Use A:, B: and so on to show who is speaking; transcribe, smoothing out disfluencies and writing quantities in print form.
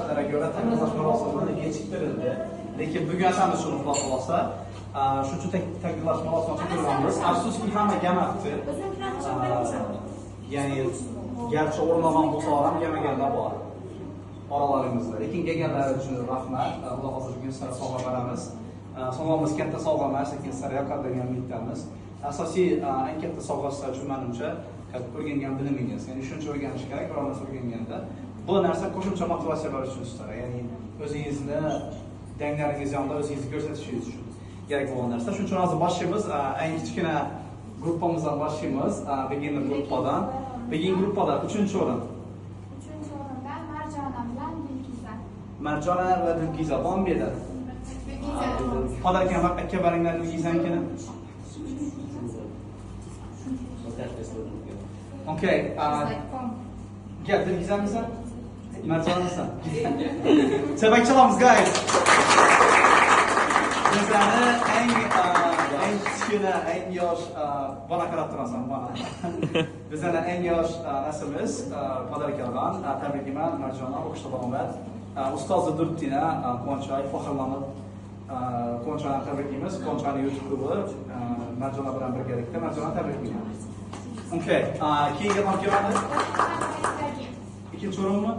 A: Maqsadlarga ko'ra taqdirlash marosimi kechiktirildi. Lekin bugun hammamiz shuni, xudo xohlasa. Shuning uchun taqdirlash marosimini ko'ramiz. Afsuski, hamma kelmabdi. Ya'ni garchi o'rin olgan bo'lsalar ham, kelmaganlar bor oralarimizda. Lekin kelganlari uchun rahmat. Xudo xohlasa, bugun sizlarga sovg'a beramiz. Sovg'amiz katta sovg'a emas, lekin sizlarga yoqadi degan umiddamiz. Asosiy, eng katta sovg'a sizlar uchun, manimcha, o'rgangan bilimingiz. Ya'ni shuncha o'rganish kerak biror narsa o'rganganda. Bu narsa qo'shimcha motivatsiya berish uchun sizlarga, ya'ni o'zingizni danglaringiz yonida o'zingizni ko'rsatishingiz uchun kerak bo'lgan narsa. Shuning uchun hozir boshlaymiz. Eng kichkina gruppamizdan boshlaymiz. Beginner gruppadan. Begin gruppada uchinchi o'rin.
B: Uchinchi o'rinda Marjona bilan Dilgiza.
A: Marjona va Dilgiza bormi bu yerda?
B: Dilgiza.
A: Подарка aka beringlar Dilgizanikini. Okey. Gel, Dilgizamisan? Marjonamisan? Chapak chalamiz, guys. Bizlarni eng kichkina, eng yosh bola, qarab turasan mana. Bizlarni eng yosh nasimiz подарка olgan. Tabriklayman, Marjona, o'qishda davom et. Ustozi Durtdina Quvonchoy faxrlanib Quvonchoyni tabriklaymiz. Quvonchoyni yutuqi Marjona bilan birgalikda. Marjona, tabriklayman. Okey, keyingi kim keladi? Ikkinchi o'rinmi?